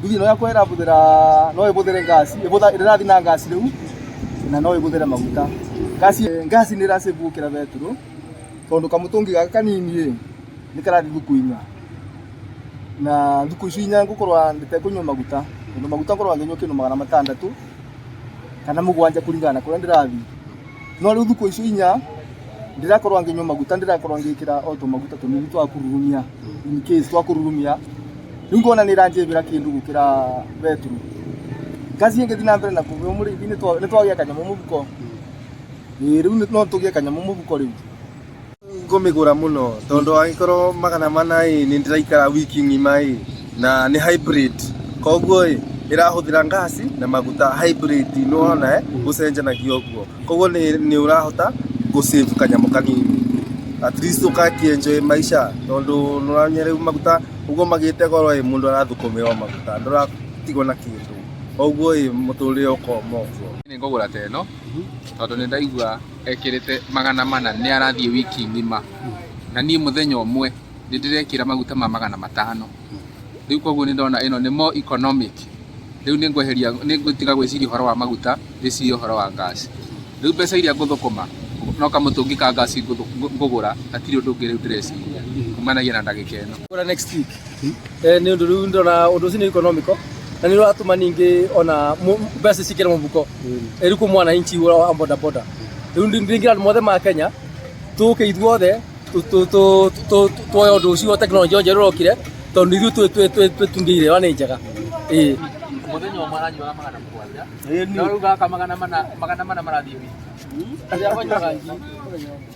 Nduthi ĩno yakwa ĩrabũthĩra no ĩbũthĩre ngasi, ĩrathi na ngasi rĩu na no ĩbũthĩre maguta. Ngasi nĩ ĩrasave gũkĩra betũrũ tondũ kamũtũngi gaka kanini ĩ nĩ karathi thukũ 4, na thukũ icio 4 ngũkorwa nditekũnyua maguta, tondũ maguta ngoragwo ngĩnyua kĩndũ 600 kana 7 kũringana na kũrĩa ndĩrathiĩ. No rĩu thukũ icio 4 ndĩrakorwo ngĩnyua maguta, ndĩrakorwo ngĩkĩra o tũmaguta tũnini twa kũrurumia, in case twa kũrurumia. Rĩu ngona nĩ ĩranjĩbĩra kĩndũ gũkĩra betũrũ. Ngasi ĩngĩthiĩ na mbere na kũgĩa mũrĩithi nĩ twagĩa kanyamũ mũhuko. Ĩĩ rĩu no tũgĩe kanyamũ mũhuko rĩu. Ngũmĩgũra mũno tondũ angĩkorwo 400 ĩ nĩ ndĩraikara wiki ng'ima ĩ na nĩ hybrid, koguo ĩ ĩrahũthĩra ngasi na maguta hybrid, nĩ wona gũcenjanagia ũguo, koguo nĩ ũrahota gũ save kanyamũ kanini, at least ũgakĩ enjoy maisha, tondũ nĩ ũramenya rĩu maguta ũguo magĩte goro ĩ mũndũ arathũkũmĩra o maguta, ndũratigwo na kĩndũ, koguo ĩ mũtũrĩre ũkoma ũguo. Nĩ ngũgũra ta ĩno tondũ nĩ ndaigua ekĩrĩte 400 nĩ arathiĩ wiki ng'ima, na niĩ mũthenya ũmwe nĩ ndĩrekĩra maguta ma 500. Rĩu koguo nĩ ndona ĩno nĩ more economic. Rĩu nĩ ngweheria, nĩ ngũtiga gwĩciria ũhoro wa maguta, ndĩcirie ũhoro wa gas. Rĩu mbeca iria ngũthũkũma no kamũtũngi ka gas ngũgũra, hatirĩ ũndũ ũngĩ rĩu ndĩreciria kumanagia na ndagĩka ĩno. Gũra next week. Nĩ ũndũ rĩu ndĩrona ũndũ ũcio nĩ economical na nĩ ũratũma ningĩ ona mbeca cikĩre mũhuko. Rĩu kwĩ mwananchi wa boda boda. Rĩu ndingĩra andũ mothe ma Kenya tũke ithuothe tuoe ũndũ ũcio tekinoronjĩ njerũ ĩrokire, tondũ ithuĩ twĩtungĩire wa nĩ njega. Ĩĩ. Mũthenya ũmwe aranyuaga 700, no rĩu gaka 400 marathiĩ wiki.